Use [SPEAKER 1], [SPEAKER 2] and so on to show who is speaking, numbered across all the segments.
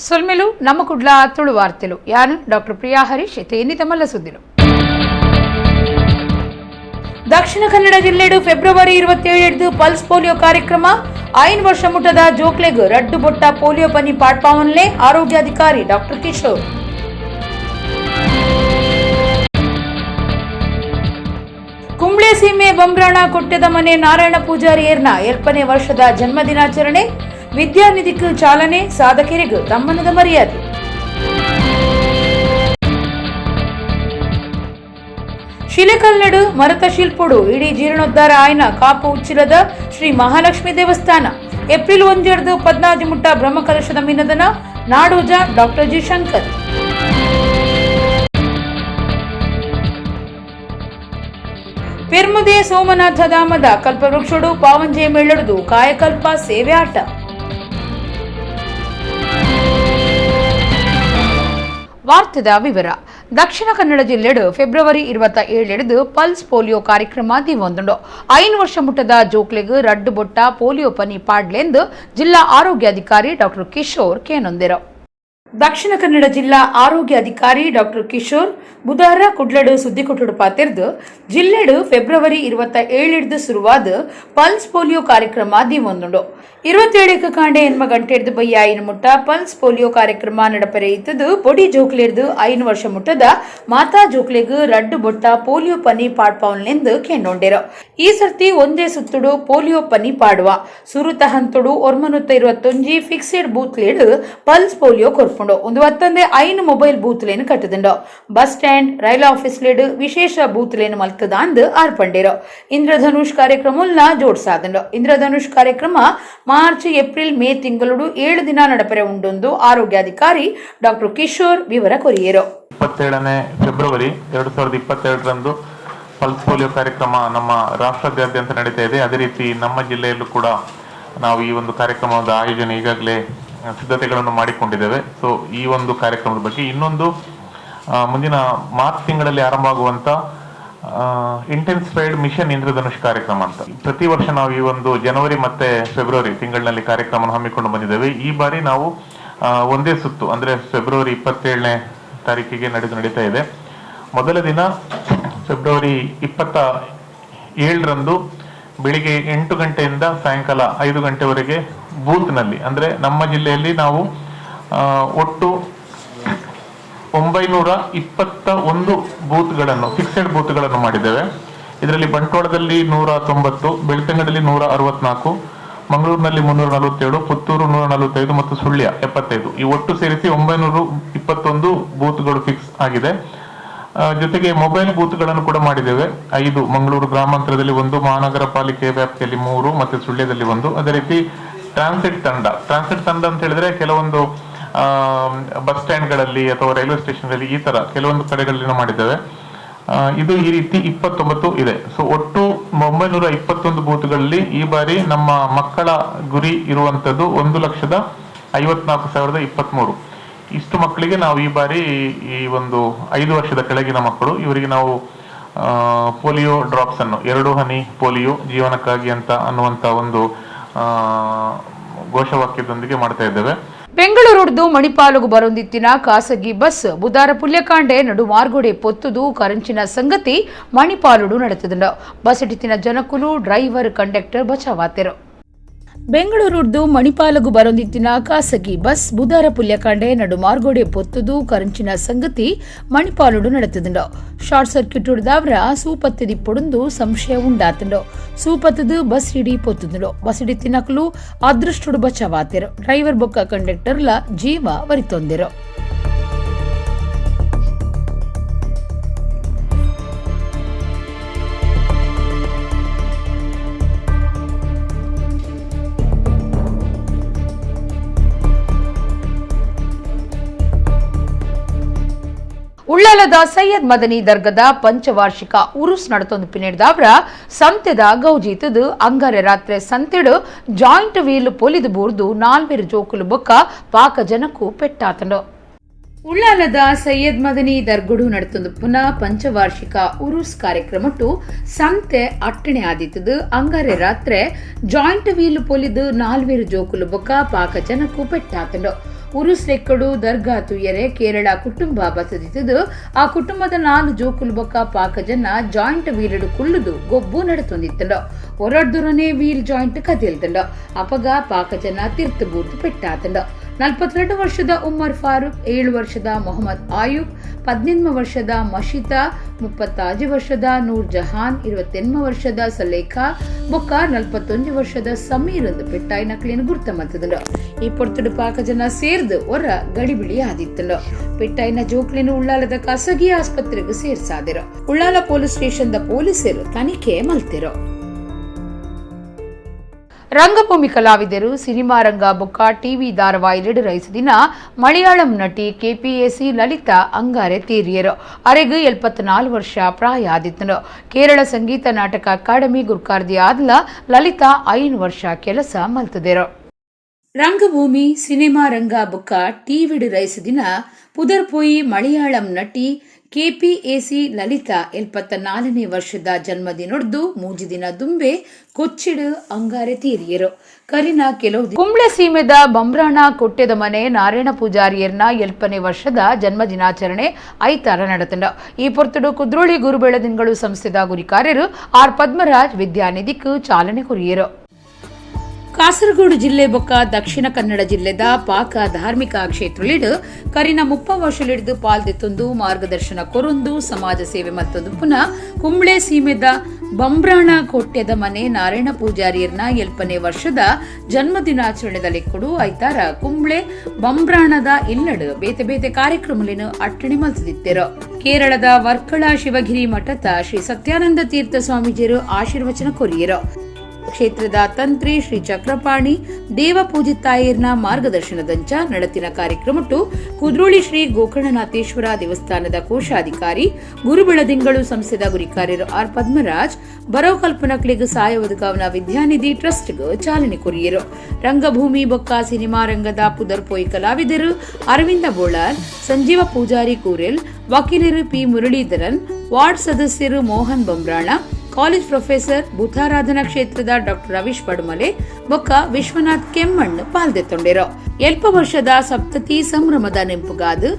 [SPEAKER 1] ಸೊಲ್ಮೆಲು ನಮ್ಮ ಕುಡ್ಲ ತುಳು ವಾರ್ತೆಲು ಯಾನು ಡಾಕ್ಟರ್ ಪ್ರಿಯಾ ಹರೀಶ್ ತೇನಿ ತಮಲ್ಲ ಸುದ್ದಿಲು. ದಕ್ಷಿಣ ಕನ್ನಡ ಜಿಲ್ಲೆಡು February 27 pulse polio ಕಾರ್ಯಕ್ರಮ. 5 ವರ್ಷ ಮುಟ್ಟದ ಜೋಕ್ಲೆಗ್ ರಡ್ಡು ಬೊಟ್ಟ ಪೋಲಿಯೋ ಪನಿ ಪಾಡ್ಪಾವನ್ಲೆ ಆರೋಗ್ಯಾಧಿಕಾರಿ ಡಾಕ್ಟರ್ ಕಿಶೋರ್. ಕುಂಬ್ಳೆ ಸೀಮೆ ಬಂಬ್ರಾಣ ಕೊಟ್ಟೆದ ಮನೆ ನಾರಾಯಣ ಪೂಜಾರಿ ಏರ್ನ 7ನೇ ವರ್ಷದ ಜನ್ಮದಿನಾಚರಣೆ. ವಿದ್ಯಾನಿಧಿಗೆ ಚಾಲನೆ, ಸಾಧಕರಿಗೂ ತಮ್ಮನದ ಮರ್ಯಾದೆ. ಶಿಲೆಕಲ್ನಡು ಮರತ ಶಿಲ್ಪುಡು ಇಡೀ ಜೀರ್ಣೋದ್ಧಾರ ಆಯ್ನ ಕಾಪು ಉಚ್ಚಿಲದ ಶ್ರೀ ಮಹಾಲಕ್ಷ್ಮಿ ದೇವಸ್ಥಾನ. ಏಪ್ರಿಲ್ 1 14 ಮುಟ್ಟ ಬ್ರಹ್ಮಕಲಶದ ಮಿನದನ ನಾಡೋಜ ಡಾಕ್ಟರ್ ಜಿ ಶಂಕರ್. ಪೆರ್ಮುದೆ ಸೋಮನಾಥ ಧಾಮದ ಕಲ್ಪವೃಕ್ಷಡು ಪಾವಂಜೆ ಮೇಳಡುದು ಕಾಯಕಲ್ಪ ಸೇವೆ ಆಟ. ವಾರ್ತೆದ ವಿವರ. ದಕ್ಷಿಣ ಕನ್ನಡ ಜಿಲ್ಲೆಡು February 27 pulse polio ಕಾರ್ಯಕ್ರಮ ದಿವೊಂದುಂಡು. 5 ವರ್ಷ ಮುಟ್ಟದ ಜೋಕ್ಲೆಗ್ ರಡ್ಡು ಬೊಟ್ಟ ಪೋಲಿಯೋ ಪನಿ ಪಾಡ್ಲೆಂದು ಜಿಲ್ಲಾ ಆರೋಗ್ಯಾಧಿಕಾರಿ ಡಾಕ್ಟರ್ ಕಿಶೋರ್ ಕೇನೊಂದೆರು. ದಕ್ಷಿಣ ಕನ್ನಡ ಜಿಲ್ಲಾ ಆರೋಗ್ಯ ಅಧಿಕಾರಿ ಡಾಕ್ಟರ್ ಕಿಶೋರ್ ಬುಧವಾರ ಕುಡ್ಲಡು ಸುದ್ದಿಕೊಟ್ಟುಡು ಪಾತೆರ್ದು, ಜಿಲ್ಲೆಡು ಫೆಬ್ರವರಿ 27 ಶುರುವಾದ ಪಲ್ಸ್ ಪೋಲಿಯೋ ಕಾರ್ಯಕ್ರಮ ದಿವೊಂದುಂಡು. 27 ಕಾಂಡೆ ಎನ್ಮ ಗಂಟೆರ್ದು ಬಯ್ಯ 5 ಮುಟ್ಟ ಪಲ್ಸ್ ಪೋಲಿಯೋ ಕಾರ್ಯಕ್ರಮ ನಡಪರೆ ಇತ್ತದು. ಪೊಡಿ ಜೋಕ್ಲೆರ್ದು 5 ವರ್ಷ ಮುಟ್ಟದ ಮಾತಾ ಜೋಕ್ಲೆಗ್ ರಡ್ಡು ಬೊಟ್ಟ ಪೋಲಿಯೋ ಪನಿ ಪಾಡ್ಪಾವನ್ಲೆಂದು ಕೆಂಡೊಂಡೆರು. ಈ ಸರ್ತಿ ಒಂದೇ ಸುತ್ತುಡು ಪೋಲಿಯೋ ಪನಿ ಪಾಡುವ. ಸುರುತ ಹಂತುಡು 921 ಫಿಕ್ಸೆಡ್ ಬೂತ್ಲೇಡು ಪಲ್ಸ್ ಪೋಲಿಯೋ ಕೊರ್ಪುಂಡು. ಒಂದು ಹತ್ತೊಂದೇ 5 ಮೊಬೈಲ್ ಬೂತ್ಲೇನು ಕಟ್ಟುದುಂಡು. ಬಸ್ ಸ್ಟ್ಯಾಂಡ್, ರೈಲ್ ಆಫೀಸ್ಲೇಡು ವಿಶೇಷ ಬೂತ್ಲೇನು ಮಲ್ತದಾಂದು ಆರ್ಪಂಡಿರು. ಇಂದ್ರಧನುಷ್ ಕಾರ್ಯಕ್ರಮ ಜೋಡ್ಸಾದುಂಡು. ಇಂದ್ರಧನುಷ್ ಕಾರ್ಯಕ್ರಮ March, April, May ತಿಂಗಳು 7 ದಿನ ನಡಪರೆ ಉಂಡೊಂದು ಆರೋಗ್ಯಾಧಿಕಾರಿ ಡಾಕ್ಟರ್ ಕಿಶೋರ್ ವಿವರ ಕೊರಿಯರು.
[SPEAKER 2] 27ನೇ ಫೆಬ್ರವರಿ 2022ರಂದು ಪಲ್ಸ್ ಪೋಲಿಯೋ ಕಾರ್ಯಕ್ರಮ ನಮ್ಮ ರಾಷ್ಟ್ರದಾದ್ಯಂತ ನಡೀತಾ ಇದೆ. ಅದೇ ರೀತಿ ನಮ್ಮ ಜಿಲ್ಲೆಯಲ್ಲೂ ಕೂಡ ನಾವು ಈ ಒಂದು ಕಾರ್ಯಕ್ರಮದ ಆಯೋಜನೆ ಈಗಾಗಲೇ ಸಿದ್ಧತೆಗಳನ್ನು ಮಾಡಿಕೊಂಡಿದ್ದೇವೆ. ಸೊ ಈ ಒಂದು ಕಾರ್ಯಕ್ರಮದ ಬಗ್ಗೆ ಇನ್ನೊಂದು ಮುಂದಿನ ಮಾರ್ಚ್ ತಿಂಗಳಲ್ಲಿ ಆರಂಭ ಆಗುವಂತ ಇಂಟೆನ್ಸಿಫೈಡ್ ಮಿಷನ್ ಇಂದ್ರಧನುಷ್ ಕಾರ್ಯಕ್ರಮ ಅಂತ. ಪ್ರತಿ ವರ್ಷ ನಾವು ಈ ಒಂದು ಜನವರಿ ಮತ್ತೆ ಫೆಬ್ರವರಿ ತಿಂಗಳಿನಲ್ಲಿ ಕಾರ್ಯಕ್ರಮವನ್ನು ಹಮ್ಮಿಕೊಂಡು ಬಂದಿದ್ದೇವೆ. ಈ ಬಾರಿ ನಾವು ಒಂದೇ ಸುತ್ತು, ಅಂದ್ರೆ ಫೆಬ್ರವರಿ 27ನೇ ತಾರೀಕಿಗೆ ನಡೀತಾ ಇದೆ. ಮೊದಲ ದಿನ ಫೆಬ್ರವರಿ 27ರಂದು ಬೆಳಿಗ್ಗೆ 8 ಗಂಟೆಯಿಂದ ಸಾಯಂಕಾಲ 5 ಗಂಟೆವರೆಗೆ ಬೂತ್ನಲ್ಲಿ, ಅಂದ್ರೆ ನಮ್ಮ ಜಿಲ್ಲೆಯಲ್ಲಿ ನಾವು ಒಟ್ಟು 921 ಬೂತ್ಗಳನ್ನು, ಫಿಕ್ಸೆಡ್ ಬೂತ್ಗಳನ್ನು ಮಾಡಿದ್ದೇವೆ. ಇದರಲ್ಲಿ ಬಂಟ್ವಾಳದಲ್ಲಿ 190, ಬೆಳ್ತಂಗಡಿಯಲ್ಲಿ 164, ಮಂಗಳೂರಿನಲ್ಲಿ 347, ಪುತ್ತೂರು 145 ಮತ್ತು ಸುಳ್ಯ 75. ಈ ಒಟ್ಟು ಸೇರಿಸಿ 921 ಬೂತ್ಗಳು ಫಿಕ್ಸ್ ಆಗಿದೆ. ಜೊತೆಗೆ ಮೊಬೈಲ್ ಬೂತ್ಗಳನ್ನು ಕೂಡ ಮಾಡಿದ್ದೇವೆ 5. ಮಂಗಳೂರು ಗ್ರಾಮಾಂತರದಲ್ಲಿ 1, ಮಹಾನಗರ ಪಾಲಿಕೆ ವ್ಯಾಪ್ತಿಯಲ್ಲಿ 3 ಮತ್ತು ಸುಳ್ಯದಲ್ಲಿ 1. ಅದೇ ರೀತಿ ಟ್ರಾನ್ಸಿಟ್ ತಂಡ, ಟ್ರಾನ್ಸಿಟ್ ತಂಡ ಅಂತ ಹೇಳಿದ್ರೆ ಕೆಲವೊಂದು ಬಸ್ ಸ್ಟ್ಯಾಂಡ್ಗಳಲ್ಲಿ ಅಥವಾ ರೈಲ್ವೆ ಸ್ಟೇಷನ್ಗಳಲ್ಲಿ ಈ ತರ ಕೆಲವೊಂದು ಕಡೆಗಳಲ್ಲಿ ನಾವು ಮಾಡಿದ್ದೇವೆ. ಇದು ಈ ರೀತಿ 29 ಇದೆ. ಸೊ ಒಟ್ಟು 921 ಬೂತ್ಗಳಲ್ಲಿ ಈ ಬಾರಿ ನಮ್ಮ ಮಕ್ಕಳ ಗುರಿ ಇರುವಂತದ್ದು 1,54,023. ಇಷ್ಟು ಮಕ್ಕಳಿಗೆ ನಾವು ಈ ಬಾರಿ ಈ ಒಂದು 5 ವರ್ಷದ ಕೆಳಗಿನ ಮಕ್ಕಳು, ಇವರಿಗೆ ನಾವು ಪೋಲಿಯೋ ಡ್ರಾಪ್ಸ್ ಅನ್ನು 2 ಹನಿ ಪೋಲಿಯೋ ಜೀವನಕ್ಕಾಗಿ ಅಂತ ಅನ್ನುವಂತ ಒಂದು ಘೋಷವಾಕ್ಯದೊಂದಿಗೆ ಮಾಡ್ತಾ ಇದ್ದೇವೆ.
[SPEAKER 1] ಬೆಂಗಳೂರುಡ್ದು ಮಣಿಪಾಲುಗು ಬರೊಂದಿತ್ತಿನ ಖಾಸಗಿ ಬಸ್ ಬುಧಾರ ಪುಲ್ಯಕಾಂಡೆ ನಡು ಮಾರ್ಗೋಡೆ ಪೊತ್ತುದು ಕರಂಚಿನ ಸಂಗತಿ ಮಣಿಪಾಲುಡು ನಡೆತದುಂಡು. ಬಸ್ ಇಟ್ಟಿತ್ತಿನ ಜನಕುಲು, ಡ್ರೈವರ್, ಕಂಡಕ್ಟರ್ ಬಚಾವಾತೆರು. ಬೆಂಗಳೂರುಡ್ದು ಮಣಿಪಾಲಗು ಬರೊಂದಿತ್ತಿನ ಖಾಸಗಿ ಬಸ್ ಬುಧಾರ ಪುಲ್ಯಕಾಂಡೆ ನಡು ಮಾರ್ಗೋಡೆ ಪೊತ್ತುದು ಕರಂಚಿನ ಸಂಗತಿ ಮಣಿಪಾಲುಡು ನಡೆತದುಂಡು. ಶಾರ್ಟ್ ಸರ್ಕ್ಯೂಟ್ ಉಡ್ದಾವ್ರ ಸೂಪತ್ತಿದಿ ಪೊಡುಂದು ಸಂಶಯ ಉಂಡಾತುಂಡು. ಸೂಪತ್ತದು ಬಸ್ ಹಿಡಿ ಪೊತ್ತುದುಂಡು. ಬಸ್ ಹಿಡಿ ತಿನ್ನಕಲು ಅದೃಷ್ಟುಡು ಬಚಾವಾತೆರು. ಡ್ರೈವರ್ ಬೊಕ್ಕ ಕಂಡಕ್ಟರ್ಲ ಜೀವ ವರಿತೊಂದಿರು. ಉಳ್ಳಾಲದ ಸೈಯದ್ ಮದನಿ ದರ್ಗದ ಪಂಚವಾರ್ಷಿಕ ಉರುಸ್ ನಡತೊಂದು ಪಿನೆಡ್ದಾವ್ರ ಸಂತೆದ ಗೌಜೀತದು ಅಂಗಾರೆ ರಾತ್ರಿ ಸಂತೆಡು ಜಾಯಿಂಟ್ ವೀಲ್ ಪೊಲಿದು ಬೂರ್ದು 4 ಜೋಕುಲು ಬೊಕ್ಕ ಪಾಕ ಜನಕ್ಕೂ ಪೆಟ್ಟಾತಂಡು. ಉಳ್ಳಾಲದ ಸೈಯದ್ ಮದನಿ ದರ್ಗುಡು ನಡತೊಂದು ಪುನಃ ಪಂಚವಾರ್ಷಿಕ ಉರುಸ್ ಕಾರ್ಯಕ್ರಮಟ್ಟು ಸಂತೆ ಅಟ್ಟಣೆ ಆದಿತ್ತದು. ಅಂಗಾರೆ ರಾತ್ರಿ ಜಾಯಿಂಟ್ ವೀಲ್ ಪೊಲಿದು 4 ಜೋಕುಲು ಬೊಕ್ಕ ಪಾಕ ಜನಕ್ಕೂ ಪೆಟ್ಟಾತಂಡು. Urs ಲೆಕ್ಕಡು ದರ್ಗಾ ತುಯ್ಯರೆ ಕೇರಳ ಕುಟುಂಬ ಬಸದಿತ್ತದು. ಆ ಕುಟುಂಬದ 4 ಜೋಕುಲು ಬೊಕ್ಕ ಪಾಕ ಜನ ಜಾಯಿಂಟ್ ವೀಲಡು ಕುಲ್ಲುದು ಗೊಬ್ಬು ನಡತೊಂದಿತ್ತಂಡ. ಒರಡ್ದುರನೆ ವೀಲ್ ಜಾಯಿಂಟ್ ಕದಿಲ್ತಂಡ. ಅಪಗ ಪಾಕ ಜನ ತಿರ್ತು ಬೂರ್ದು ಪೆಟ್ಟಾತಂಡ. 42 ವರ್ಷದ ಉಮರ್ ಫಾರೂಕ್, 7 ವರ್ಷದ ಮೊಹಮ್ಮದ್ ಆಯೂಬ್, 18 ವರ್ಷದ ಮಶಿತಾ, 35 ವರ್ಷದ ನೂರ್ ಜಹಾನ್, 28 ವರ್ಷದ ಸಲೇಖಾ ಬೊಕ್ಕ 41 ವರ್ಷದ ಸಮೀರ್ ಎಂದು ಪೆಟ್ಟಾಯಿ ನಕಲಿನ ಗುರ್ತ ಮತ್ತದಂಡು. ಈ ಪೊರ್ತುಡು ಪಾಕ ಜನ ಸೇರ್ದು ಒರ ಗಡಿಬಿಡಿ ಆದಿತ್ತಂಡು. ಪೆಟ್ಟಾಯಿನ ಜೋಕ್ಲಿನ ಉಳ್ಳಾಲದ ಖಾಸಗಿ ಆಸ್ಪತ್ರೆಗೆ ಸೇರ್ಸಾದಿರು. ಉಳ್ಳಾಲ ಪೊಲೀಸ್ ಸ್ಟೇಷನ್ the ಪೊಲೀಸರು ತನಿಖೆ ಮಲ್ತಿರು. ರಂಗಭೂಮಿ ಕಲಾವಿದರು ಸಿನಿಮಾ ರಂಗ ಬೊಕ್ಕ ಟಿವಿ ಧಾರಾವಾಹಿಲಿಡು ರೈಸ ದಿನ ಮಲಯಾಳಂ ನಟಿ ಕೆಪಿಎಸಿ ಲಲಿತಾ ಅಂಗಾರೆ ತೀರಿಯರು. ಅರೆಗು 74 ವರ್ಷ ಪ್ರಾಯ ಆದಿತ್ತನು. ಕೇರಳ ಸಂಗೀತ ನಾಟಕ ಅಕಾಡೆಮಿ ಗುರ್ಕಾರ್ದಿ ಆದ್ಲ ಲಲಿತಾ 5 ವರ್ಷ ಕೆಲಸ ಮಲ್ತದಿರು. ರಂಗಭೂಮಿ ಸಿನಿಮಾ ರಂಗ ಬೊಕ್ಕ ಟಿವಿಡು ರೈಸ ದಿನ ಪುದರ್ಪೋಯಿ ಮಲಯಾಳಂ ನಟಿ ಕೆಪಿಎಸಿ ಲಲಿತಾ 74ನೇ ವರ್ಷದ ಜನ್ಮದಿನೊಡ್ದು 3 ದಿನ ದುಂಬೆ ಕೊಚ್ಚಿಡು ಅಂಗಾರೆ ತೀರಿಯರು. ಕರಿನ ಕೆಲವು ಕುಂಬ್ಳೆ ಸೀಮೆದ ಬಂಬ್ರಾಣ ಕೊಟ್ಟೆದ ಮನೆ ನಾರಾಯಣ ಪೂಜಾರಿಯರ್ನ 70ನೇ ವರ್ಷದ ಜನ್ಮದಿನಾಚರಣೆ ಐತಾರ ನಡೆತಂಡ. ಈ ಪೊರ್ತುಡು ಕುದ್ರೋಳಿ ಗುರುಬೆಳದಿಂಗಳು ಸಂಸ್ಥೆದ ಗುರಿಕಾರ್ಯರು ಆರ್ ಪದ್ಮರಾಜ್ ವಿದ್ಯಾನಿಧಿಕ್ ಚಾಲನೆ ಕೊರಿಯರು. ಕಾಸರಗೋಡು ಜಿಲ್ಲೆ ಬೊಕ್ಕ ದಕ್ಷಿಣ ಕನ್ನಡ ಜಿಲ್ಲೆದ ಪಾಕ ಧಾರ್ಮಿಕ ಕ್ಷೇತ್ರಲಿಡು ಕರಿನ 30 ವರ್ಷಲಿಡಿದು ಪಾಲ್ದೆತ್ತೊಂದು ಮಾರ್ಗದರ್ಶನ ಕೊರೊಂದು ಸಮಾಜ ಸೇವೆ ಮತ್ತೊಂದು ಪುನಃ ಕುಂಬ್ಳೆ ಸೀಮೆದ ಬಂಬ್ರಾಣ ಕೋಟ್ಯದ ಮನೆ ನಾರಾಯಣ ಪೂಜಾರಿಯರ್ನ 70ನೇ ವರ್ಷದ ಜನ್ಮದಿನಾಚರಣೆದಲ್ಲಿ ಕೊಡು ಐತಾರ ಕುಂಬ್ಳೆ ಬಂಬ್ರಾಣದ ಇಲ್ಲಡು ಬೇತೆ ಬೇತೆ ಕಾರ್ಯಕ್ರಮಲಿನ ಅಟ್ಟಣೆ ಮಲ್ತದಿತ್ತೆರು. ಕೇರಳದ ವರ್ಕಳ ಶಿವಗಿರಿ ಮಠದ ಶ್ರೀ ಸತ್ಯಾನಂದ ತೀರ್ಥ ಸ್ವಾಮೀಜಿಯರು ಆಶೀರ್ವಚನ ಕೊರಿಯರು. ಕ್ಷೇತ್ರದ ತಂತ್ರಿ ಶ್ರೀ ಚಕ್ರಪಾಣಿ ದೇವಪೂಜಿತಾಯರ್ನ ಮಾರ್ಗದರ್ಶನದಂಚ ನಡತಿನ ಕಾರ್ಯಕ್ರಮಟ್ಟು ಕುದ್ರೋಳಿ ಶ್ರೀ ಗೋಕರ್ಣನಾಥೇಶ್ವರ ದೇವಸ್ಥಾನದ ಕೋಶಾಧಿಕಾರಿ ಗುರುಬೆಳದಿಂಗಳು ಸಂಸ್ಥೆದ ಗುರಿಕಾರ್ಯರು ಆರ್ ಪದ್ಮರಾಜ್ ಬರವ್ ಕಲ್ಪನಕ್ಲಿಗ್ ಸಹಾಯ ಒದಗಾವನ ವಿದ್ಯಾನಿಧಿ ಟ್ರಸ್ಟ್ಗೆ ಚಾಲನೆ ಕೊರಿಯರು. ರಂಗಭೂಮಿ ಬೊಕ್ಕ ಸಿನಿಮಾ ರಂಗದ ಪುದರ್ಪೋಯಿ ಕಲಾವಿದರು ಅರವಿಂದ ಬೋಳಾರ್, ಸಂಜೀವ ಪೂಜಾರಿ ಕೂರೆಲ್, ವಕೀಲರು ಪಿ ಮುರಳೀಧರನ್, ವಾರ್ಡ್ ಸದಸ್ಯರು ಮೋಹನ್ ಬೊಮ್ರಾಣ, ಕಾಲೇಜ್ ಪ್ರೊಫೆಸರ್ ಭೂತಾರಾಧನಾ ಕ್ಷೇತ್ರದ ಡಾಕ್ಟರ್ ರವೀಶ್ ಪಡುಮಲೆ ಬೊಕ್ಕ ವಿಶ್ವನಾಥ್ ಕೆಮ್ಮಣ್ಣು ಪಾಲ್ದೆತ್ತೊಂಡಿರೋ. ಎಲ್ಪ ವರ್ಷದ ಸಪ್ತತಿ ಸಂಭ್ರಮದ ನೆಂಪುಗಾದು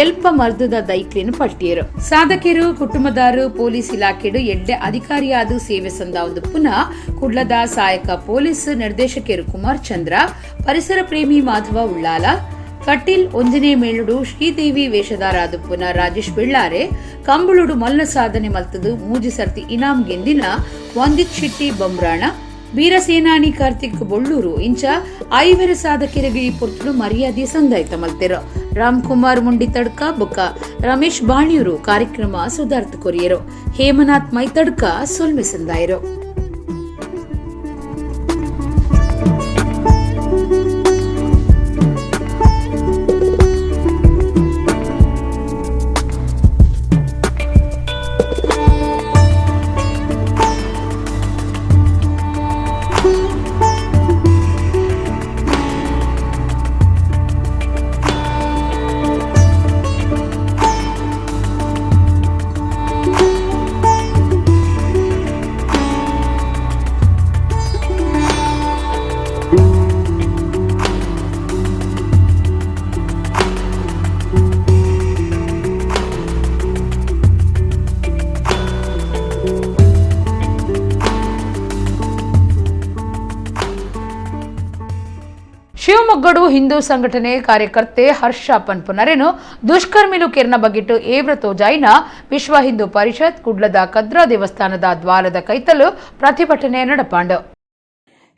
[SPEAKER 1] ಎಲ್ಪ ಮರ್ದದ ದೈಕ್ಲಿನ ಪಟ್ಟಿಯರು. ಸಾಧಕರು ಕುಟುಂಬದಾರು ಪೊಲೀಸ್ ಇಲಾಖೆಡು ಎಡ್ಡೆ ಅಧಿಕಾರಿಯಾದ ಸೇವೆ ಸಂದ ಒಂದು ಪುನಃ ಕುಡ್ಲದ ಸಹಾಯಕ ಪೊಲೀಸ್ ನಿರ್ದೇಶಕರು ಕುಮಾರ್ ಚಂದ್ರ, ಪರಿಸರ ಪ್ರೇಮಿ ಮಾಧವ ಉಳ್ಳಾಲ, ಕಟೀಲ್ ಒಂಜನೇ ಮೇಳುಡು ಶ್ರೀದೇವಿ ವೇಷಧಾರಾದ ಪುನಃ ರಾಜೇಶ್ ಬೆಳ್ಳಾರೆ, ಕಂಬಳುಡು ಮಲ್ಲ ಸಾಧನೆ ಮಲ್ತದು 3 ಸರ್ತಿ ಇನಾಮ್ ಗೆಂದಿನ ವಂದಿತ್ ಶೆಟ್ಟಿ ಬೊಮ್ರಾಣ, ವೀರಸೇನಾನಿ ಕಾರ್ತಿಕ್ ಬೊಳ್ಳೂರು ಇಂಚ 5 ಸಾಧಕರಿಗೆ ಈ ಪೊರ್ತುಡು ಮರ್ಯಾದೆ ಸಂದಾಯ್ತ ಮಲ್ತೆರು. ರಾಮ್ಕುಮಾರ್ ಮುಂಡಿ ತಡ್ಕ ಬೊಕ್ಕ ರಮೇಶ್ ಬಾಣಿಯೂರು ಕಾರ್ಯಕ್ರಮ ಸುಧಾರ್ಥ ಕೊರಿಯರು. ಹೇಮನಾಥ್ ಮೈತಡ್ಕ ಸೊಲ್ಮೆ ಸಂದಾಯರು. ಶಿವಮೊಗ್ಗಡು ಹಿಂದೂ ಸಂಘಟನೆ ಕಾರ್ಯಕರ್ತೆ ಹರ್ಷ ಪನ್ಪುನರೇನು ದುಷ್ಕರ್ಮಿಲು ಕೆರ್ನ ಬಗ್ಗಿಟ್ಟು ಏವ್ರ ತೋಜಾಯಿನ ವಿಶ್ವ ಹಿಂದೂ ಪರಿಷತ್ ಕುಡ್ಲದ ಕದ್ರಾ ದೇವಸ್ಥಾನದ ದ್ವಾರದ ಕೈತಲು ಪ್ರತಿಭಟನೆ ನಡಪಾಂಡು.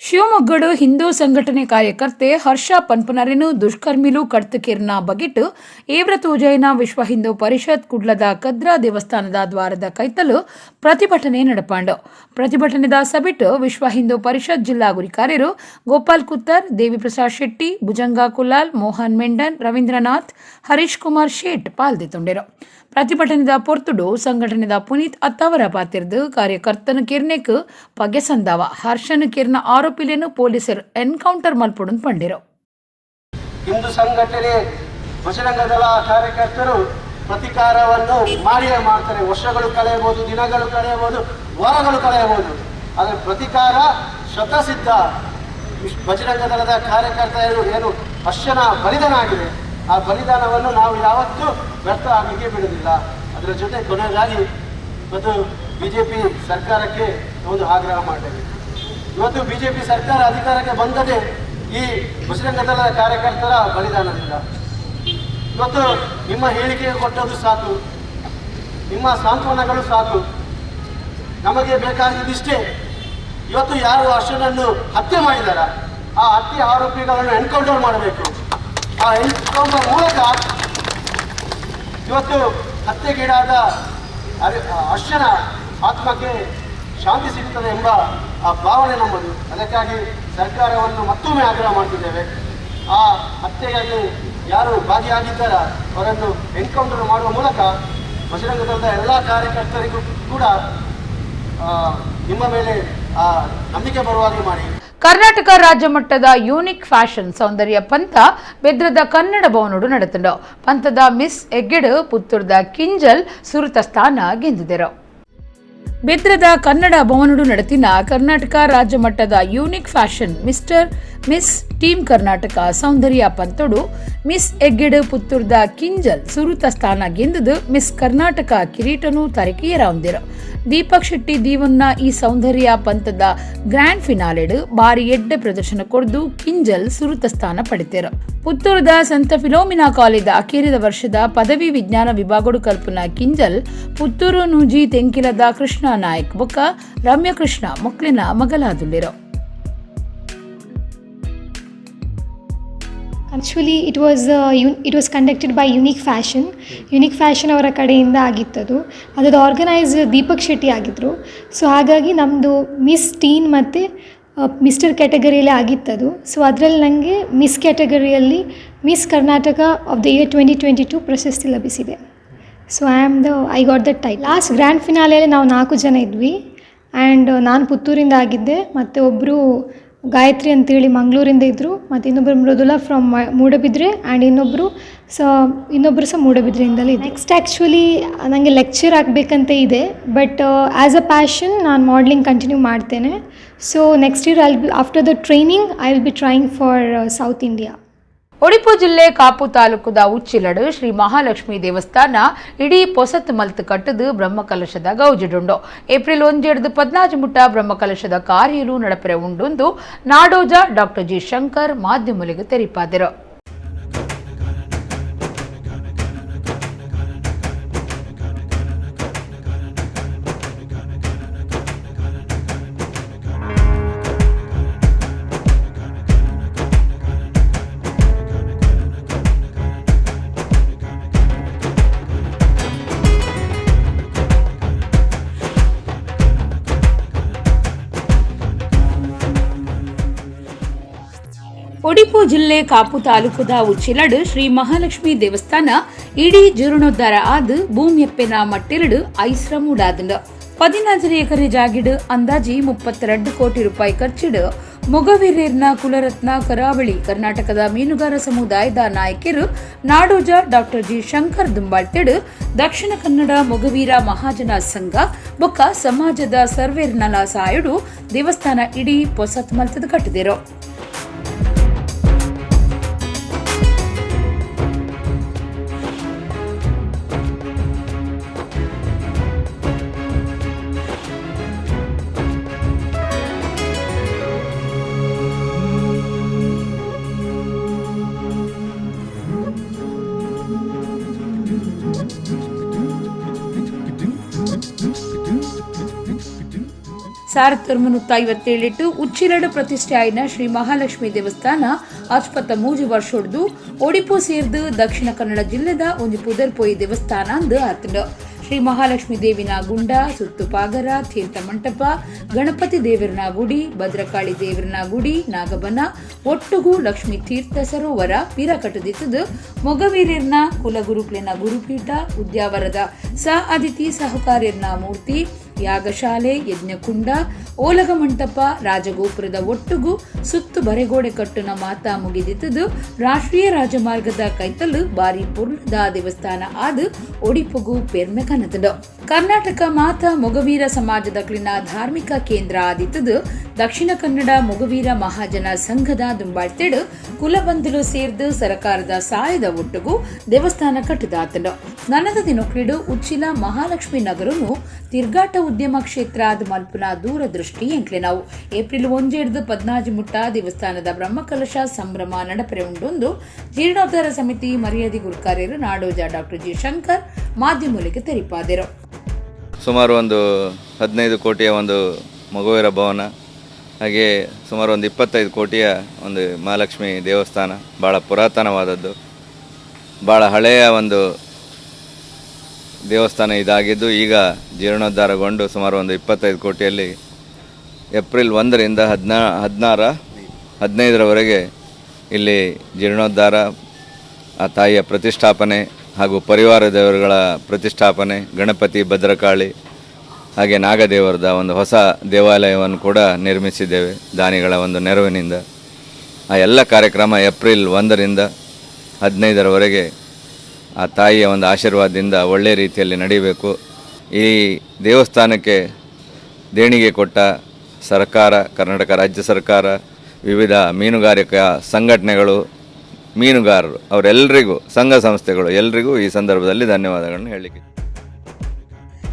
[SPEAKER 1] ಶಿವಮೊಗ್ಗಡು ಹಿಂದೂ ಸಂಘಟನೆ ಕಾರ್ಯಕರ್ತೆ ಹರ್ಷ ಪನ್ಪುನರೇನು ದುಷ್ಕರ್ಮಿಲು ಕಡ್ತುಕಿರ್ನ ಬಗಿಟ್ಟು ಏವ್ರ ತೋಜಾಯಿನ ವಿಶ್ವ ಹಿಂದೂ ಪರಿಷತ್ ಕುಡ್ಲದ ಕದ್ರಾ ದೇವಸ್ಥಾನದ ದ್ವಾರದ ಕೈತಲು ಪ್ರತಿಭಟನೆ ನಡಪಾಂಡು. ಪ್ರತಿಭಟನೆದ ಸಬಿಟ್ಟು ವಿಶ್ವ ಹಿಂದೂ ಪರಿಷತ್ ಜಿಲ್ಲಾ ಗುರಿಕಾರ್ಯರು ಗೋಪಾಲ್ ಕುತ್ತರ್, ದೇವಿಪ್ರಸಾದ್ ಶೆಟ್ಟಿ, ಭುಜಂಗ ಕುಲಾಲ್, ಮೋಹನ್ ಮೆಂಡನ್, ರವೀಂದ್ರನಾಥ್, ಹರೀಶ್ ಕುಮಾರ್ ಶೇಟ್ ಪಾಲ್ದೆತ್ತೊಂಡೆರು. ಪ್ರತಿಭಟನೆದ ಪೊರ್ತುಡು ಸಂಘಟನೆದ ಪುನೀತ್ ಅತ್ತವರ ಪಾತಿರ್ದು ಕಾರ್ಯಕರ್ತನ ಕಿರ್ನೆಕ್ ಪಗೆ ಸಂದಾವ ಹರ್ಷನ ಕಿರ್ನ ಆರೋಪಿಲೇನು ಪೊಲೀಸರು ಎನ್ಕೌಂಟರ್ ಮಲ್ಪೊಡುನ್ ಪಂಡಿರು.
[SPEAKER 3] ಹಿಂದೂ ಸಂಘಟನೆ ಬಜರಂಗದಳ ಕಾರ್ಯಕರ್ತರು ಪ್ರತಿಕಾರವನ್ನು ಮಾಡಿಯೇ ಮಾಡ್ತಾರೆ. ವರ್ಷಗಳು ಕಳೆಯಬಹುದು, ದಿನಗಳು ಕಳೆಯಬಹುದು, ವಾರಗಳು ಕಳೆಯಬಹುದು, ಆದರೆ ಪ್ರತಿಕಾರ ಸ್ವತಃಸಿದ್ಧ. ಬಜರಂಗದಳದ ಕಾರ್ಯಕರ್ತರು ಏನು ಹರ್ಷನ ಬಲಿದಾನ ಆಗಿದೆ. ಆ ಬಲಿದಾನವನ್ನು ನಾವು ಯಾವತ್ತೂ ವ್ಯರ್ಥ ಆಗಲಿಕ್ಕೆ ಬಿಡುವುದಿಲ್ಲ. ಅದರ ಜೊತೆ ಕೊನೆಯದಾಗಿ ಇವತ್ತು ಬಿಜೆಪಿ ಸರ್ಕಾರಕ್ಕೆ ಒಂದು ಆಗ್ರಹ ಮಾಡಲೇಬೇಕು. ಇವತ್ತು ಬಿಜೆಪಿ ಸರ್ಕಾರ ಅಧಿಕಾರಕ್ಕೆ ಬಂದದೇ ಈ ಬಜರಂಗ ದಳದ ಕಾರ್ಯಕರ್ತರ ಬಲಿದಾನದಿಂದ. ಇವತ್ತು ನಿಮ್ಮ ಹೇಳಿಕೆ ಕೊಟ್ಟದ್ದು ಸಾಕು, ನಿಮ್ಮ ಸಾಂತ್ವನಗಳು ಸಾಕು, ನಮಗೆ ಬೇಕಾಗಿದ್ದಿಷ್ಟೇ. ಇವತ್ತು ಯಾರು ಹರ್ಷನನ್ನು ಹತ್ಯೆ ಮಾಡಿದಾರ ಆ ಹತ್ಯೆ ಆರೋಪಿಗಳನ್ನು ಎನ್ಕೌಂಟರ್ ಮಾಡಬೇಕು. ಆ ಎನ್ಕೌಂಟರ್ ಮೂಲಕ ಇವತ್ತು ಹತ್ಯೆಗೀಡಾದ ಹರ್ಷನ ಆತ್ಮಕ್ಕೆ ಶಾಂತಿ ಸಿಗುತ್ತದೆ ಎಂಬ ಆ ಭಾವನೆ ನಮ್ಮದು. ಅದಕ್ಕಾಗಿ ಸರ್ಕಾರವನ್ನು ಮತ್ತೊಮ್ಮೆ ಆಗ್ರಹ ಮಾಡ್ತಿದ್ದೇವೆ. ಆ ಹತ್ಯೆಯಲ್ಲಿ ಯಾರು ಭಾಗಿಯಾಗಿದ್ದಾರ ಅವರನ್ನು ಎನ್ಕೌಂಟರ್ ಮಾಡುವ ಮೂಲಕ ಬಜರಂಗ ದಳದ ಎಲ್ಲ ಕಾರ್ಯಕರ್ತರಿಗೂ ಕೂಡ ನಿಮ್ಮ ಮೇಲೆ ನಂಬಿಕೆ ಬರುವ ಹಾಗೆ ಮಾಡಿ.
[SPEAKER 1] ಕರ್ನಾಟಕ ರಾಜ್ಯ ಮಟ್ಟದ ಯೂನಿಕ್ ಫ್ಯಾಷನ್ ಸೌಂದರ್ಯ ಪಂಥ ಬೆದ್ರದ ಕನ್ನಡ ಭವನೋಡು ನಡೆತಂಡು. ಪಂಥದ ಮಿಸ್ ಎಗ್ಗೆಡು ಪುತ್ತೂರ್ದ ಕಿಂಜಲ್ ಸುರುತ ಸ್ಥಾನ ಗೆದ್ದಿದರು. ಬೆದ್ರದ ಕನ್ನಡ ಭವನೋಡು ನಡೆತಿನ ಕರ್ನಾಟಕ ರಾಜ್ಯ ಮಟ್ಟದ unique fashion mister miss team Karnataka ಸೌಂದರ್ಯ ಪಂಥೋಡು ಮಿಸ್ ಎಗ್ಗೆಡು ಪುತ್ತೂರ್ದ ಕಿಂಜಲ್ ಸುರುತ ಸ್ಥಾನ ಗೆಂದುದು ಮಿಸ್ ಕರ್ನಾಟಕ ಕಿರೀಟನು ತರಕಿಯರಾಂದಿರು. ದೀಪಕ್ ಶೆಟ್ಟಿ ದೀವನ್ನ ಈ ಸೌಂದರ್ಯ ಪಂಥದ ಗ್ರ್ಯಾಂಡ್ ಫಿನಾಲೆಡು ಬಾರಿ ಎಡ್ಡೆ ಪ್ರದರ್ಶನ ಕೊಡ್ದು ಕಿಂಜಲ್ ಸುರುತ ಸ್ಥಾನ ಪಡೆದರು. ಪುತ್ತೂರದ ಸಂತ ಫಿಲೋಮಿನಾ ಕಾಲೇಜ್ ಅಖೇರಿದ ವರ್ಷದ ಪದವಿ ವಿಜ್ಞಾನ ವಿಭಾಗಡು ಕಲ್ಪನಾ ಕಿಂಜಲ್ ಪುತ್ತೂರು ನೂಜಿ ತೆಂಕಿಲದ ಕೃಷ್ಣ ನಾಯಕ್ ಬೊಕ್ಕ Ramyakrishna ಮೊಕ್ಲಿನ ಮಗಲಾದುಳ್ಳಿರು.
[SPEAKER 4] Actually it was conducted by Unique Fashion. Unique Fashion ಅವರ ಕಡೆಯಿಂದ ಆಗಿತ್ತದು. ಅದರದ್ದು ಆರ್ಗನೈಸ್ ದೀಪಕ್ ಶೆಟ್ಟಿ ಆಗಿದ್ದರು. ಸೊ ಹಾಗಾಗಿ ನಮ್ಮದು ಮಿಸ್ ಟೀನ್ ಮತ್ತು ಮಿಸ್ಟರ್ ಕ್ಯಾಟಗರಿಯಲ್ಲಿ ಆಗಿತ್ತದು. ಸೊ ಅದರಲ್ಲಿ ನನಗೆ miss ಕ್ಯಾಟಗರಿಯಲ್ಲಿ miss Karnataka of the year 2022 ಪ್ರಶಸ್ತಿ ಲಭಿಸಿದೆ. So I got the title. Last grand ಫಿನಾಲೆಯಲ್ಲಿ ನಾವು 4 ಜನ ಇದ್ವಿ. ಆ್ಯಂಡ್ ನಾನು ಪುತ್ತೂರಿಂದ ಆಗಿದ್ದೆ, ಮತ್ತು ಒಬ್ಬರು ಗಾಯತ್ರಿ ಅಂತೇಳಿ ಮಂಗಳೂರಿಂದ ಇದ್ದರು, ಮತ್ತು ಇನ್ನೊಬ್ಬರು ಮೃದುಲಾ ಫ್ರಮ್ ಮೂಡಬಿದ್ರೆ, ಆ್ಯಂಡ್ ಇನ್ನೊಬ್ಬರು ಸಹ ಮೂಡಬಿದ್ರೆಯಿಂದಲೇ ಇದ್ದರು. ನೆಕ್ಸ್ಟ್ ಆ್ಯಕ್ಚುಲಿ ನನಗೆ ಲೆಕ್ಚರ್ ಆಗಬೇಕಂತ ಇದೆ, but as a passion ನಾನು ಮಾಡಲಿಂಗ್ ಕಂಟಿನ್ಯೂ ಮಾಡ್ತೇನೆ. So next year I will be after the training I will be trying for South India.
[SPEAKER 1] Udupi ಜಿಲ್ಲೆ ಕಾಪು ತಾಲೂಕುದ ಉಚ್ಚಿಲಡು ಶ್ರೀ ಮಹಾಲಕ್ಷ್ಮೀ ದೇವಸ್ಥಾನ ಇಡೀ ಪೊಸತ್ ಮಲ್ತ್ ಕಟ್ಟದು ಬ್ರಹ್ಮಕಲಶದ ಗೌಜಿಡುಂಡು. ಏಪ್ರಿಲ್ 1 14 ಮುಟ್ಟ ಬ್ರಹ್ಮಕಲಶದ ಕಾರ್ಯಲು ನಡಪರೆ ಉಂಡುಂದು ನಾಡೋಜ ಡಾಕ್ಟರ್ ಜಿ ಶಂಕರ್ ಮಾಧ್ಯಮಲಿಗೆ ತೆರಿಪಾದರು. ಒಡಿಪು ಜಿಲ್ಲೆ ಕಾಪು ತಾಲೂಕುದ ಉಚ್ಚಿಲಡು ಶ್ರೀ ಮಹಾಲಕ್ಷ್ಮೀ ದೇವಸ್ಥಾನ ಇಡೀ ಜೀರ್ಣೋದ್ಧಾರ ಆದ ಭೂಮಿಯಪ್ಪೆನ ಮಟ್ಟಿಲಡು ಐಸ್ರ ಮೂಡಾದಂಡು. 14 ಎಕರೆ ಜಾಗಿಡು ಅಂದಾಜಿ 32 ಕೋಟಿ ರೂಪಾಯಿ ಖರ್ಚಿಡು ಮೊಗವೀರ್ಯರ್ನ ಕುಲರತ್ನ ಕರಾವಳಿ ಕರ್ನಾಟಕದ ಮೀನುಗಾರ ಸಮುದಾಯದ ನಾಯಕರು ನಾಡೋಜ ಡಾಕ್ಟರ್ ಜಿ ಶಂಕರ್ ದುಂಬಾಳ್ತೆಡು ದಕ್ಷಿಣ ಕನ್ನಡ ಮೊಗವೀರ ಮಹಾಜನ ಸಂಘ ಬೊಕ್ಕ ಸಮಾಜದ ಸರ್ವೇರ್ನಲ ಸಾಯುಡು ದೇವಸ್ಥಾನ ಇಡೀ ಪೊಸತ್ ಮಲ್ತದ ಕಟ್ಟಿದಿರು. ಸಾವಿರದ ಉಚ್ಚಿಲಡು ಪ್ರತಿಷ್ಠೆ ಆಯ್ನ ಶ್ರೀ ಮಹಾಲಕ್ಷ್ಮೀ ದೇವಸ್ಥಾನ ಆಸ್ಪತ್ತ 3 ವರ್ಷೊಡ್ದು ಒಡಿಪು ಸೇರ್ದು ದಕ್ಷಿಣ ಕನ್ನಡ ಜಿಲ್ಲೆದ ಒಂಜಿ ಪುದರ್ಪೋಯಿ ದೇವಸ್ಥಾನ ಅಂದು ಆತಂಡು. ಶ್ರೀ ಮಹಾಲಕ್ಷ್ಮೀ ದೇವಿನ ಗುಂಡ, ಸುತ್ತುಪಾಗರ, ತೀರ್ಥ ಮಂಟಪ, ಗಣಪತಿ ದೇವರನ ಗುಡಿ, ಭದ್ರಕಾಳಿ ದೇವರನ ಗುಡಿ, ನಾಗಬನ, ಒಟ್ಟುಗು ಲಕ್ಷ್ಮೀ ತೀರ್ಥ ಸರೋವರ ಪಿರ ಕಟ್ಟದಿತ್ತದು ಮೊಗವೀರ್ಯರ್ನ ಕುಲಗುರುಕ್ಲೆನ ಗುರುಪೀಠ, ಉದ್ಯಾವರದ ಸ ಅದಿತಿ ಸಹಕಾರ್ಯರ್ನ ಮೂರ್ತಿ, ಯಾಗಶಾಲೆ, ಯಜ್ಞಕುಂಡ, ಓಲಗ ಮಂಟಪ, ರಾಜಗೋಪುರದ ಒಟ್ಟುಗು ಸುತ್ತು ಬರೆಗೋಡೆ ಕಟ್ಟುನ ಮಾತಾ ಮುಗಿದಿತ್ತದು ರಾಷ್ಟ್ರೀಯ ರಾಜಮಾರ್ಗದ ಕೈತಲು ಬಾರಿ ಪುರ್ಣದ ದೇವಸ್ಥಾನ ಆದ ಒಡಿಪುಗು ಪೆರ್ಮೆ ಕನತದು. ಕರ್ನಾಟಕ ಮಾತಾ ಮೊಗವೀರ ಸಮಾಜದ ಕ್ಲಿನ ಧಾರ್ಮಿಕ ಕೇಂದ್ರ ಆದಿತ್ತದು Dakshina Kannada Mogaveera Mahajan ಸಂಘದ ದುಂಬಾಳ್ತೆಡು ಕುಲಬಂಧುಲು ಸೇರ್ದು ಸರಕಾರದ ಸಾಯದ ಒಟ್ಟುಗು ದೇವಸ್ಥಾನ ಕಟ್ಟುದಾತನು. ನನದ ದಿನೊಕ್ಲಿಡು ಉಚ್ಚಿಲ ಮಹಾಲಕ್ಷ್ಮಿ ನಗರನು ತಿರ್ಗಾಟ ಉದ್ಯಮ ಕ್ಷೇತ್ರ ಆದ್ ಮಲ್ಪುನ ದೂರದೃಷ್ಟಿ ಎಂಕ್ಲೆನವು. ಏಪ್ರಿಲ್ 1-14 ಮುಟ್ಟ ದೇವಸ್ಥಾನದ ಬ್ರಹ್ಮಕಲಶ ಸಂಭ್ರಮ ನಡಪರೆ ಉಂಡೊಂದು ಜೀರ್ಣೋದ್ಧಾರ ಸಮಿತಿ ಮರ್ಯಾದೆ ಗುರುಕಾರ್ಯರು ನಾಡೋಜ ಡಾಕ್ಟರ್ ಜಿ ಶಂಕರ್ ಮಾಧ್ಯಮಗಳಿಗೆ ತೆರಿಪಾದರು.
[SPEAKER 5] ಸುಮಾರು ಒಂದು 15 ಕೋಟಿಯ ಒಂದು ಮೊಗವೀರ ಭವನ, ಹಾಗೆ ಸುಮಾರು ಒಂದು 25 ಕೋಟಿಯ ಒಂದು ಮಹಾಲಕ್ಷ್ಮಿ ದೇವಸ್ಥಾನ, ಭಾಳ ಪುರಾತನವಾದದ್ದು, ಭಾಳ ಹಳೆಯ ಒಂದು ದೇವಸ್ಥಾನ ಇದಾಗಿದ್ದು ಈಗ ಜೀರ್ಣೋದ್ಧಾರಗೊಂಡು ಸುಮಾರು ಒಂದು 25 ಕೋಟಿಯಲ್ಲಿ ಏಪ್ರಿಲ್ 1ರಿಂದ 16, 15ರವರೆಗೆ ಇಲ್ಲಿ ಜೀರ್ಣೋದ್ಧಾರ, ಆ ತಾಯಿಯ ಪ್ರತಿಷ್ಠಾಪನೆ ಹಾಗೂ ಪರಿವಾರ ದೇವರುಗಳ ಪ್ರತಿಷ್ಠಾಪನೆ, ಗಣಪತಿ, ಭದ್ರಕಾಳಿ ಹಾಗೆ ನಾಗದೇವರದ ಒಂದು ಹೊಸ ದೇವಾಲಯವನ್ನು ಕೂಡ ನಿರ್ಮಿಸಿದ್ದೇವೆ ದಾನಿಗಳ ಒಂದು ನೆರವಿನಿಂದ. ಆ ಎಲ್ಲ ಕಾರ್ಯಕ್ರಮ ಏಪ್ರಿಲ್ 1ರಿಂದ 15ರವರೆಗೆ ಆ ತಾಯಿಯ ಒಂದು ಆಶೀರ್ವಾದದಿಂದ ಒಳ್ಳೆಯ ರೀತಿಯಲ್ಲಿ ನಡೀಬೇಕು. ಈ ದೇವಸ್ಥಾನಕ್ಕೆ ದೇಣಿಗೆ ಕೊಟ್ಟ ಸರ್ಕಾರ, ಕರ್ನಾಟಕ ರಾಜ್ಯ ಸರ್ಕಾರ, ವಿವಿಧ ಮೀನುಗಾರಿಕಾ ಸಂಘಟನೆಗಳು, ಮೀನುಗಾರರು ಅವರೆಲ್ಲರಿಗೂ, ಸಂಘ ಸಂಸ್ಥೆಗಳು ಎಲ್ರಿಗೂ ಈ ಸಂದರ್ಭದಲ್ಲಿ ಧನ್ಯವಾದಗಳನ್ನು ಹೇಳಲಿಕ್ಕೆ.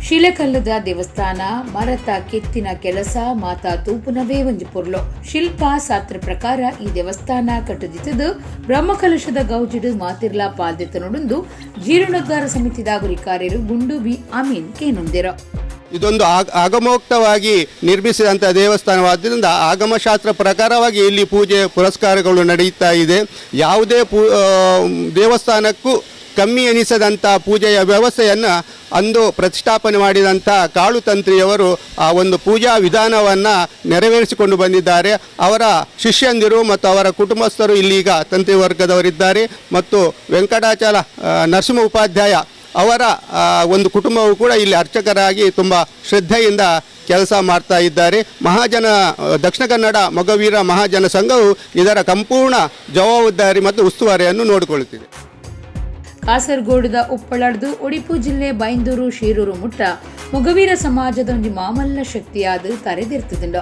[SPEAKER 1] ಶಿಲೆಕಲ್ಲದ ದೇವಸ್ಥಾನ, ಮರತ ಕೆತ್ತಿನ ಕೆಲಸ, ಮಾತಾ ತೂಪುನವೇ ಒಂಜಿ ಪೊರ್ಲು. ಶಿಲ್ಪ ಶಾಸ್ತ್ರ ಪ್ರಕಾರ ಈ ದೇವಸ್ಥಾನ ಕಟ್ಟುದಿತ್ತದು ಬ್ರಹ್ಮಕಲಶದ ಗೌಜಿಡು ಮಾತಿರ್ಲಾ ಪಾಲ್ದಿತ್ತನುಂದು ಜೀರ್ಣೋದ್ಧಾರ ಸಮಿತಿದ ಗುರಿಕಾರ್ಯರು ಗುಂಡು ಬಿ ಅಮೀನ್ ಕೇನೊಂದಿರು.
[SPEAKER 6] ಇದೊಂದು ಆಗಮೋಕ್ತವಾಗಿ ನಿರ್ಮಿಸಿದಂಥ ದೇವಸ್ಥಾನವಾದ್ದರಿಂದ ಆಗಮಶಾಸ್ತ್ರ ಪ್ರಕಾರವಾಗಿ ಇಲ್ಲಿ ಪೂಜೆ ಪುರಸ್ಕಾರಗಳು ನಡೆಯುತ್ತಾ ಇದೆ. ಯಾವುದೇ ದೇವಸ್ಥಾನಕ್ಕೂ ಕಮ್ಮಿ ಎನಿಸದಂಥ ಪೂಜೆಯ ವ್ಯವಸ್ಥೆಯನ್ನು ಅಂದು ಪ್ರತಿಷ್ಠಾಪನೆ ಮಾಡಿದಂಥ ಕಾಳುತಂತ್ರಿಯವರು ಆ ಒಂದು ಪೂಜಾ ವಿಧಾನವನ್ನು ನೆರವೇರಿಸಿಕೊಂಡು ಬಂದಿದ್ದಾರೆ. ಅವರ ಶಿಷ್ಯಂದಿರು ಮತ್ತು ಅವರ ಕುಟುಂಬಸ್ಥರು ಇಲ್ಲೀಗ ತಂತ್ರಿ ವರ್ಗದವರಿದ್ದಾರೆ ಮತ್ತು ವೆಂಕಟಾಚಲ ನರಸಿಂಹ ಉಪಾಧ್ಯಾಯ ಅವರ ಒಂದು ಕುಟುಂಬವು ಕೂಡ ಇಲ್ಲಿ ಅರ್ಚಕರಾಗಿ ತುಂಬ ಶ್ರದ್ಧೆಯಿಂದ ಕೆಲಸ ಮಾಡ್ತಾ ಇದ್ದಾರೆ. ಮಹಾಜನ ದಕ್ಷಿಣ ಕನ್ನಡ ಮೊಗವೀರ ಮಹಾಜನ ಸಂಘವು ಇದರ ಸಂಪೂರ್ಣ ಜವಾಬ್ದಾರಿ ಮತ್ತು ಉಸ್ತುವಾರಿಯನ್ನು ನೋಡಿಕೊಳ್ಳುತ್ತಿದೆ.
[SPEAKER 1] ಕಾಸರಗೋಡುದ ಉಪ್ಪಳಡ್ದು ಒಡಿಪು ಜಿಲ್ಲೆ ಬೈಂದೂರು ಶೀರೂರು ಮುಟ್ಟ ಮೊಗವೀರ ಸಮಾಜದ ಒಂಜಿ ಮಾಮಲ್ಲ ಶಕ್ತಿಯಾದ ತರೆದಿರ್ತದಂಡ.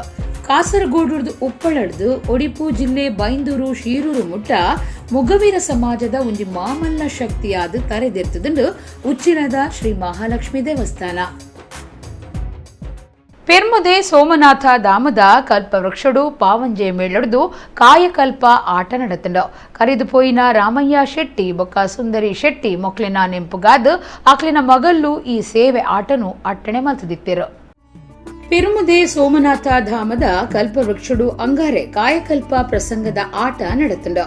[SPEAKER 1] ಕಾಸರಗೋಡುರ್ದು ಉಪ್ಪಳಡ್ದು ಒಡಿಪು ಜಿಲ್ಲೆ ಬೈಂದೂರು ಶೀರೂರು ಮುಟ್ಟ ಮೊಗವೀರ ಸಮಾಜದ ಒಂಜಿ ಮಾಮಲ್ಲ ಶಕ್ತಿಯಾದ ತರೆದಿರ್ತದಂಡು ಉಚ್ಚಿಲದ ಶ್ರೀ ಮಹಾಲಕ್ಷ್ಮಿ ದೇವಸ್ಥಾನ. ಪೆರ್ಮುದೆ ಸೋಮನಾಥ ಧಾಮದ ಕಲ್ಪವೃಕ್ಷಡು ಪಾವಂಜೆ ಮೇಳಡ್ದು ಕಾಯಕಲ್ಪ ಆಟ ನಡತಂಡ. ಕರಿದು ಪೋಯಿನ ರಾಮಯ್ಯ ಶೆಟ್ಟಿ ಬೊಕ್ಕ ಸುಂದರಿ ಶೆಟ್ಟಿ ಮೊಕ್ಲಿನ ನೆಂಪುಗಾದ್ ಆಕ್ಲಿನ ಮಗಲ್ಲು ಈ ಸೇವೆ ಆಟನು ಅಟ್ಟಣೆ ಮಲ್ತದಿತ್ತಿರು. ಪೆರುಮುದೆ ಸೋಮನಾಥ ಧಾಮದ ಕಲ್ಪವೃಕ್ಷಡು ಅಂಗಾರೆ ಕಾಯಕಲ್ಪ ಪ್ರಸಂಗದ ಆಟ ನಡತಂಡ.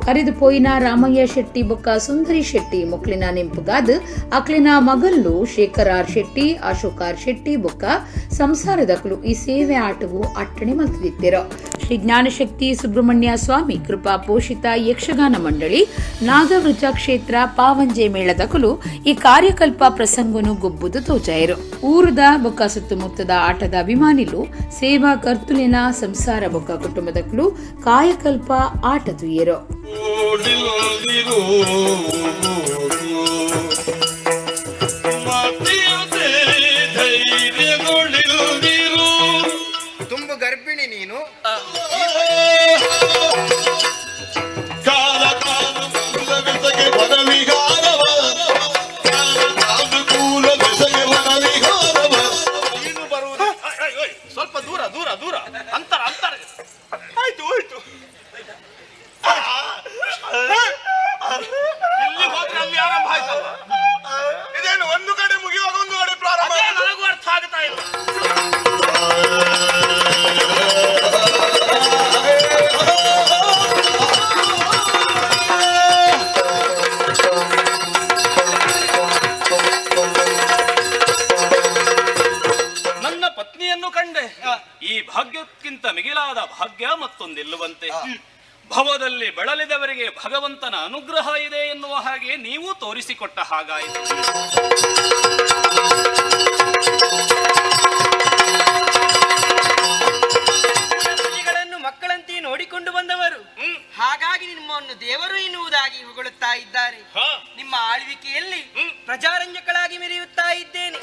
[SPEAKER 1] ಕರಿದು ಪೋಯಿನ ರಾಮಯ್ಯ ಶೆಟ್ಟಿ ಬೊಕ್ಕ ಸುಂದರಿ ಶೆಟ್ಟಿ ಮೊಕ್ಲಿನ ನೆಂಪುಗಾದ್ ಅಕ್ಲಿನ ಮಗಲ್ಲು ಶೇಖರ್ ಆರ್ ಶೆಟ್ಟಿ, ಅಶೋಕ್ ಆರ್ ಶೆಟ್ಟಿ ಬೊಕ್ಕ ಸಂಸಾರದಕ್ಲು ಈ ಸೇವೆ ಆಟವು ಅಟ್ಟಣೆ ಮಲ್ತದಿತ್ತಿರು. ಶ್ರೀ ಜ್ಞಾನಶಕ್ತಿ ಸುಬ್ರಹ್ಮಣ್ಯ ಸ್ವಾಮಿ ಕೃಪಾ ಪೋಷಿತ ಯಕ್ಷಗಾನ ಮಂಡಳಿ ನಾಗವೃಜ ಕ್ಷೇತ್ರ ಪಾವಂಜೆ ಮೇಳದಕಲು ಈ ಕಾರ್ಯಕಲ್ಪ ಪ್ರಸಂಗನು ಗೊಬ್ಬುದು ತೋಜಾಯರು. ಊರದ ಬೊಕ್ಕ ಸುತ್ತಮುತ್ತದ ಆಟದ ಅಭಿಮಾನಿಲು ಸೇವಾ ಕರ್ತುಲಿನ ಸಂಸಾರ ಬೊಕ್ಕ ಕುಟುಂಬದಕ್ಲು ಕಾಯಕಲ್ಪ ಆಟ ತುಯ್ಯರು.
[SPEAKER 7] ತುಂಬು ಗರ್ಭಿಣಿ ನೀನು.
[SPEAKER 8] ಸ್ವಲ್ಪ ದೂರ ದೂರ ದೂರ, ಅಂತರ ಅಂತರ. ಆಯ್ತು ಹೋಯ್ತು. ಇಲ್ಲಿ ಹೋದ್ರೆ ಅಲ್ಲಿ ಆರಂಭ ಆಯ್ತಲ್ಲ.
[SPEAKER 7] ಇದೇನು ಒಂದು ಕಡೆ ಮುಗಿಯುವಾಗ ಒಂದು ಕಡೆ ಪ್ರಾರಂಭ,
[SPEAKER 8] ನನಗೂ ಅರ್ಥ ಆಗ್ತಾ ಇಲ್ಲ. ನನ್ನ ಪತ್ನಿಯನ್ನು ಕಂಡೆ. ಈ ಭಾಗ್ಯಕ್ಕಿಂತ ಮಿಗಿಲಾದ ಭಾಗ್ಯ ಮತ್ತೊಂದಿಲ್ಲವಂತೆ. ಭವದಲ್ಲಿ ಬೆಳಲಿದವರಿಗೆ ಭಗವಂತನ ಅನುಗ್ರಹ ಇದೆ ಎನ್ನುವ ಹಾಗೆ ನೀವು ತೋರಿಸಿಕೊಟ್ಟ ಹಾಗಾಯಿತು.
[SPEAKER 9] ಮಕ್ಕಳಂತೆ ನೋಡಿಕೊಂಡು ಬಂದವರು, ಹಾಗಾಗಿ ನಿಮ್ಮನ್ನು ದೇವರು ಎನ್ನುವುದಾಗಿ ಹೊಗಳುತ್ತಾ ಇದ್ದಾರೆ. ನಿಮ್ಮ ಆಳ್ವಿಕೆಯಲ್ಲಿ ಪ್ರಜಾರಂಜಕಳಾಗಿ ಮೆರೆಯುತ್ತಾ ಇದ್ದೇನೆ.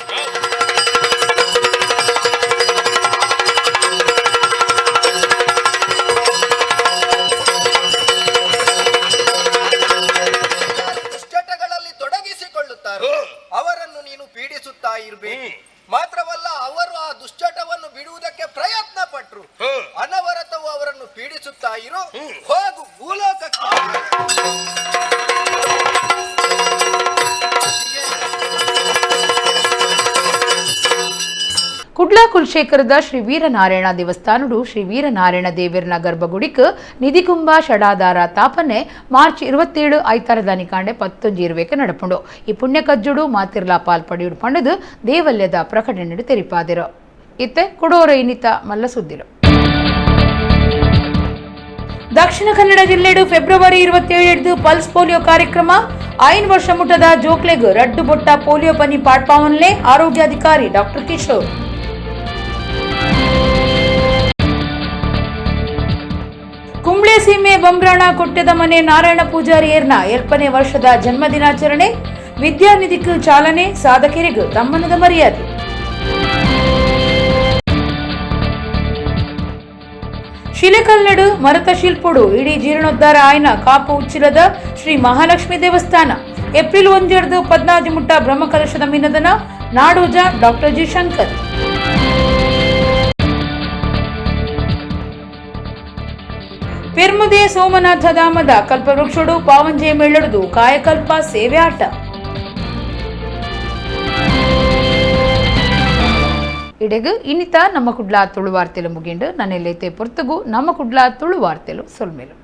[SPEAKER 1] ಕುಡ್ಲಾ ಕುಲಶೇಖರದ ಶ್ರೀ ವೀರನಾರಾಯಣ ದೇವಸ್ಥಾನಡು ಶ್ರೀ ವೀರನಾರಾಯಣ ದೇವರನ ಗರ್ಭಗುಡಿಕ್ ನಿಧಿಕುಂಭ ಷಡಾಧಾರ ತಾಪನೆ ಮಾರ್ಚ್ 27 ಐತಾರದ ನಿಕಾಂಡೆ 19 ಇರುವೆಕ್ ನಡಪುಂಡು. ಈ ಪುಣ್ಯ ಕಜ್ಜುಡು ಮಾತಿರ್ಲಾ ಪಾಲ್ಪಡಿಯುಡು ಪಂಡದು ದೇವಲ್ಯದ ಪ್ರಕಟಣೆ ತೆರಿಪಾದಿರು. ಇತ್ತೆ ಕುಡೋರ ಇನ್ನಿತ ಮಲ್ಲ ಸುದ್ದಿಲು. ದಕ್ಷಿಣ ಕನ್ನಡ ಜಿಲ್ಲೆಡು ಫೆಬ್ರವರಿ 27 ಪಲ್ಸ್ ಪೋಲಿಯೋ ಕಾರ್ಯಕ್ರಮ. 5 ವರ್ಷ ಮುಟ್ಟದ ಜೋಕ್ಲೆಗ್ ರಡ್ಡು ಬೊಟ್ಟ ಪೋಲಿಯೋ ಪನಿ ಪಾಡ್ಪಾವನ್ಲೆ ಆರೋಗ್ಯಾಧಿಕಾರಿ ಡಾಕ್ಟರ್ ಕಿಶೋರ್. ಕುಂಬ್ಳೆ ಸೀಮೆ ಬಂಬ್ರಾಣ ಕೊಟ್ಟೆದ ಮನೆ ನಾರಾಯಣ ಪೂಜಾರಿ ಏರ್ನ 7ನೇ ವರ್ಷದ ಜನ್ಮದಿನಾಚರಣೆ. ವಿದ್ಯಾನಿಧಿಗೆ ಚಾಲನೆ, ಸಾಧಕರಿಗೂ ತಮ್ಮನದ ಮರ್ಯಾದೆ. ಶಿಲೆಕಲ್ನಡು ಮರತ ಶಿಲ್ಪುಡು ಇಡೀ ಜೀರ್ಣೋದ್ಧಾರ ಆಯ್ನ ಕಾಪು ಉಚ್ಚಿಲದ ಶ್ರೀ ಮಹಾಲಕ್ಷ್ಮಿ ದೇವಸ್ಥಾನ. ಏಪ್ರಿಲ್ 1 14 ಮುಟ್ಟ ಬ್ರಹ್ಮಕಲಶದ ಮಿನದನ ನಾಡೋಜ ಡಾಕ್ಟರ್ ಜಿ ಶಂಕರ್. ಪೆರ್ಮುದೆ ಸೋಮನಾಥ ಧಾಮದ ಕಲ್ಪವೃಕ್ಷಡು ಪಾವಂಜೆ ಮೇಳಡುದು ಕಾಯಕಲ್ಪ ಸೇವೆ ಆಟ. ಇಡೆಗು ಇನ್ನಿತ ನಮ್ಮ ಕುಡ್ಲಾ ತುಳುವಾರ್ತೆಲು ಮುಗಿಂಡು. ನನ್ನೆಲ್ಲೈತೆ ಪೊರ್ತುಗು ನಮ್ಮ ಕುಡ್ಲಾ ತುಳುವಾರ್ತೆಲು ಸೊಲ್ಮೇಲು.